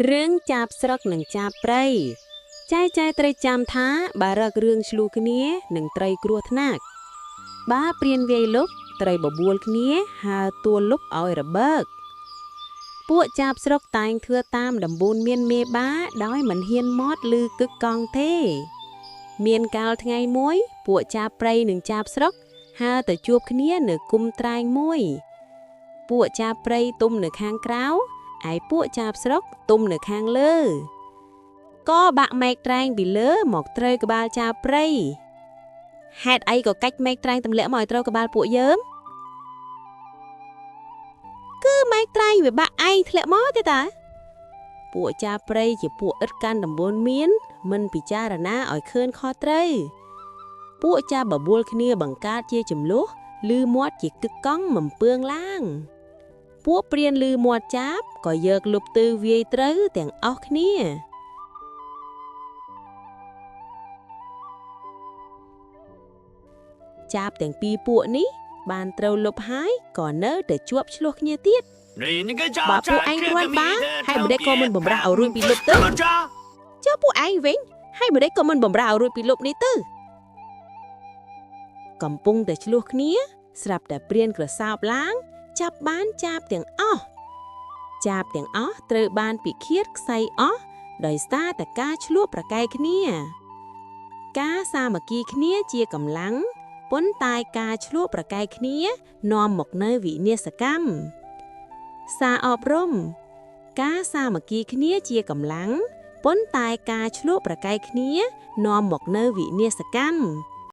រឿងចាបស្រុកនិងចាបព្រៃចែចែត្រូវចាំថាបើរករឿងឆ្លោះគ្នានឹងត្រីគ្រោះថ្នាក់បើព្រានវាយលុបត្រីបបួលគ្នាហើតួលុបឲ្យរបើកពួកចាបស្រុកតែងធ្វើតាមដំបូន្មានមេបាដោយមិនហ៊ានមាត់ឬគឹកកង់ទេ មានកាលថ្ងៃមួយ ពួកចាបព្រៃនិងចាបស្រុកហើទៅជួបគ្នានៅគុំត្រែងមួយ ពួកចាបព្រៃទុំនៅខាងក្រៅឯពួកចាបស្រុកទុំនៅខាងលើក៏បាក់មែកត្រែងពីលើមកត្រូវក្បាលចាបព្រៃហេតុអីក៏កាច់មែកត្រែងទម្លាក់មកឲ្យត្រូវក្បាលពួកយើងគឺមែកត្រែងវាបាក់ឯងធ្លាក់មកទេតាពួកចាបព្រៃជាពួកឥតកាន់តំបន់មាន មិនពិចារណាឲ្យឃើញខុសត្រូវពួកចាបបួលគ្នាបង្កើតជាចំនួនឮមាត់ជាគឹកកង់បំពឿងឡើងពួកព្រានឮមាត់ចាបក៏យកលុបទឺវាយត្រូវទាំងអស់គ្នាចាបទាំងពីរពួកនេះបានត្រូវលុបហើយក៏នៅតែជាប់ឆ្លោះគ្នាទៀតបើពួកឯងគ្រាន់បើហើយម្ដេចក៏មិនបំរាស់ឲ្យរួចពីលុបទៅចុះពួកឯងវិញហើយម្ដេចក៏មិនបំរាស់ឲ្យរួចពីលុបនេះទៅកំពុងតែឆ្លោះគ្នា ស្រាប់តែព្រានក្រសោបឡើង ចាប់បានចាបទាំងអស់ចាបទាំងអស់ត្រូវបានពិឃាតខ្សែអស់ដោយសារតែការឆ្លោះប្រកែកគ្នា ការសាមគ្គីគ្នាជាកម្លាំងប៉ុន្តែការឆ្លោះប្រកែកគ្នានាំមកនូវវិនាសកម្មសារអប់រំការសាមគ្គីគ្នាជាកម្លាំងប៉ុន្តែការឆ្លោះប្រកែកគ្នានាំមកនូវវិនាសកម្ម